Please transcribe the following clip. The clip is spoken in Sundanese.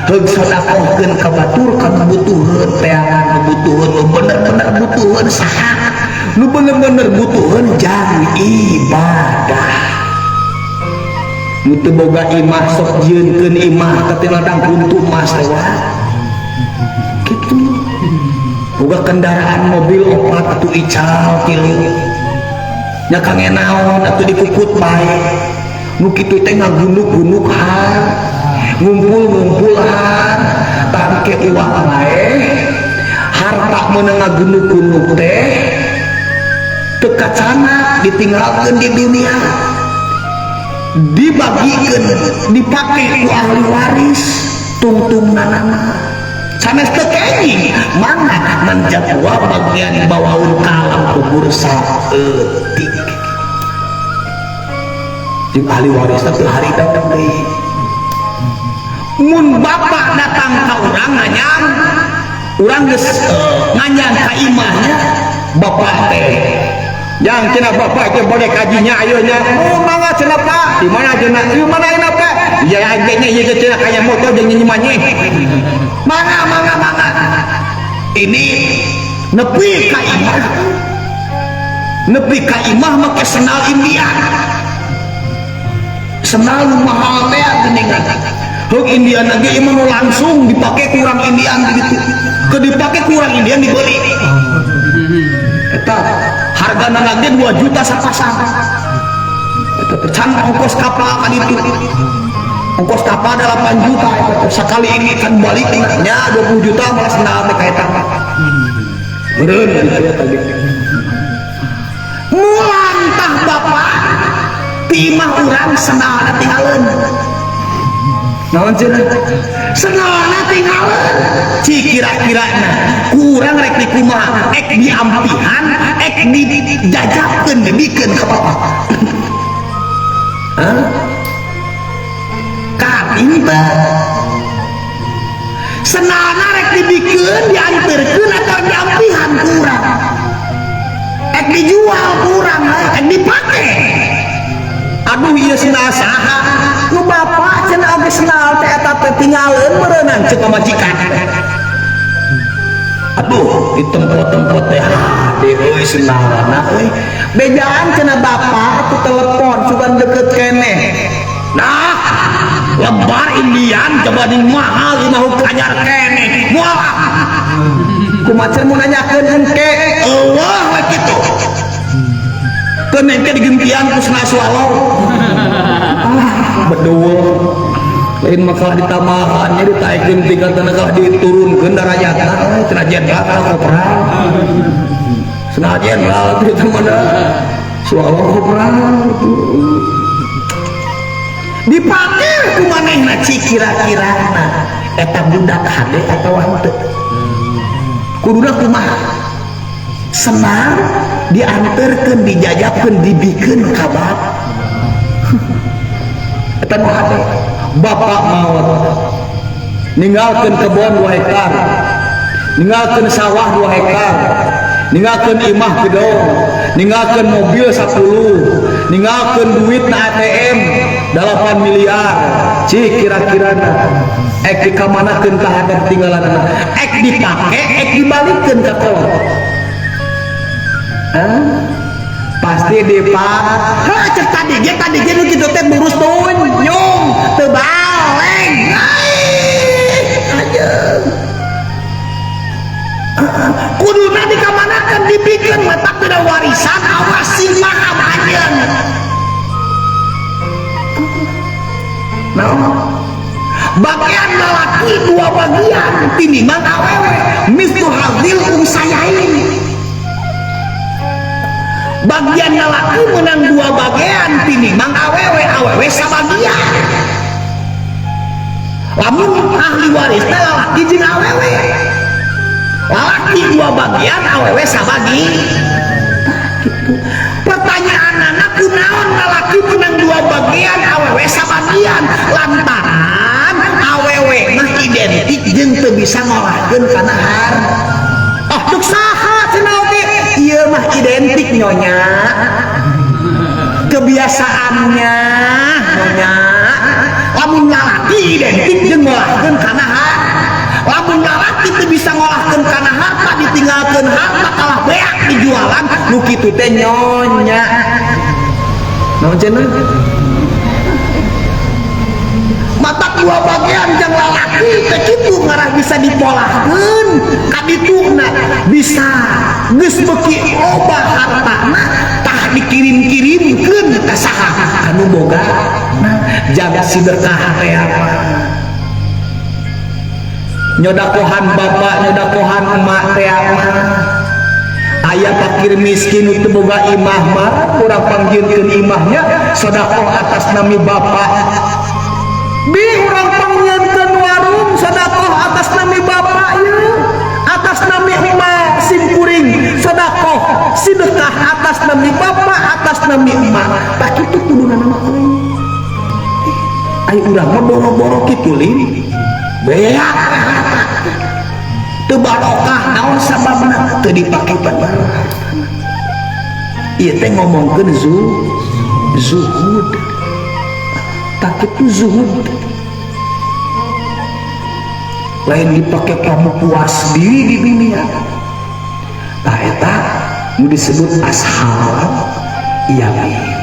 Heug sodakohkeun ka batur ka butuheun, teangan nu butuheun, nu bener-bener butuheun saha? Nu bener-bener butuheun jang ibadah. Nu teu boga imah sok jieunkeun imah ka ladang kuntu mas lewat kitu. Boga kendaraan mobil opat atuh ical tilu nya, kangge naon atuh dikukut bae? Nu kitu teh ngagunduk-gunduk har, ngumpul-ngumpul har, tangke uang bae. Harta meunang ngagunduk-gunduk teh teu kacana, ditinggalkeun di dunia, dibagikeun, dipake ku ahli waris tungtung nanana sanes teu kenging. Mangga menjagua bagian bawaun ka alam kubur saeutik jeung ahli waris teh harita deui. Mun bapak datang ka urang nganyang, urang geus nganyang ka imahnya bapak teh yang cenah bapak teh boleh kajinya, ayo nya. Oh, mangga cenah, Pak. Di mana cenah? Di mana cenah, Pak? Ya nya ieu cenah kaya motor jeung nyanyi manye. Mangga, mangga, mangga. Ini nepi ka imah, nepi ka imah make sendal India, sendal nu mahal teh geuningan. Heug Indian lagi ieu mah nu langsung dipake kurang Indian gitu. Ke dipake kurang Indian dibeli. Eta hargana lagi 2 juta sapasang. Eta teh can ongkos kapal kan itu. Ongkos kapal 8 juta eta teh. Sakali ini kan balik nya 20 juta malah sendal teh ka eta. Meureun gitu ya tadi. Mulang tah bapak ti imah urang sendalna tinggalin. Naon cenah? Sendalna tinggalin. Ci kira-kirana kurang rek dikumaha? Ek diampihan, ek dijajabkeun, dibikeun ka bapak. Hah? Kating teh. Sendalna rek dibikeun, dianterkeun atau diampihan kurang? Ek dijual kurang, ek dipake. Aduh, ieu sendal saha? Nu bapak cenah oge sendal teh eta teh tinggalin meureunan ceuk pamajikan. Aduh, di tempat-tempat teh hade euy sendalna euy. Bejaan cenah bapak aku telepon sugan deket keneh. Nah, lebar Indian coba di mahal imah kanyar keneh. Moal kumaha mun nanyakeun engke eueuh we kitu. Keun engke digentian ku sendal swallow. Ah, bedul. Lain makalah ditambahan nya ditaikeun tingkatan kalah diturunkeun darajatna cenah jenderal kalah kopral. Cenah jenderal teh teh mana? Swallow kopral. Dipake ku manehna. Ci kira-kirana eta budak hade atawa henteu? Kuduna kumaha? Sendal dianterkeun, dijajabkeun, dibikeun ka bapak. Eta nu hade. Bapak maot ninggalkeun kebon 2 hektar, ninggalkeun sawah 2 hektar, ninggalkeun imah gedong, ninggalkeun mobil 10, ninggalkeun duit na ATM 8 miliar. Ci kira-kirana ek dikamanakeun tah ada ketinggalan? Ek dipake, ek dibalikeun ka kolot? Hah? Pasti dipak. Hah, cek tadi ge nu kitu teh lurus tunyung teu baleng. Aja kuduna dikamanakeun? Dibikeun, matak beda warisan. Awas sing paham anjeun. Nah, bagian lalaki dua bagian tinimbang awewe, mislu hadzil unsayain. Bagian lalaki menang dua bagian tinimbang awewe, awewe sabagian. Lamun ahli waris teh lalaki jeung awewe, lalaki dua bagian, awewe sabagi. Gitu. Pertanyaan anak, kunaon lalaki menang dua bagian, awewe sabagian? Lantaran awewe mah identik jeung teu bisa ngolahkeun kana har. Ah, duk saha cenah oge ieu mah identik nyonya, kebiasaannya nyonya. Lamun lalaki identik jeung ngolahkeun kana har. teu bisa ngolahkeun kana harta, ditinggalkeun harta kalah beak dijualan nu kitu teh nyonya. Naon cenah? Mata dua bagian jang lalaki teh kitu ngarah bisa dipolahkeun kadituna bisa geus beuki loba hartana tah dikirim-kirimkeun ka saha anu boga. Nah, jaga sedekah teh apa nyodakohan bapak, nyodakohan emak teh apa. Aya fakir miskin nu teu boga imah mah urang panggilkeun imahnya, sedekah atas nami bapak. Bi urang panggilkeun warung, sedekah atas nami bapak ieu, atas nami emak sim kuring, sedekah sedekah atas nami bapak, atas nami emak. Tah kitu kuduna mah euy. Ayo urang mah boro-boro kitu lin, beak teu barokah. Naon sababna? Teu dipake bener. Ieu teh ngomongkeun zuhud. Tah kitu zuhud lain dipake kamu puas diri di dunia. Tah eta nu disebut ashab yamin.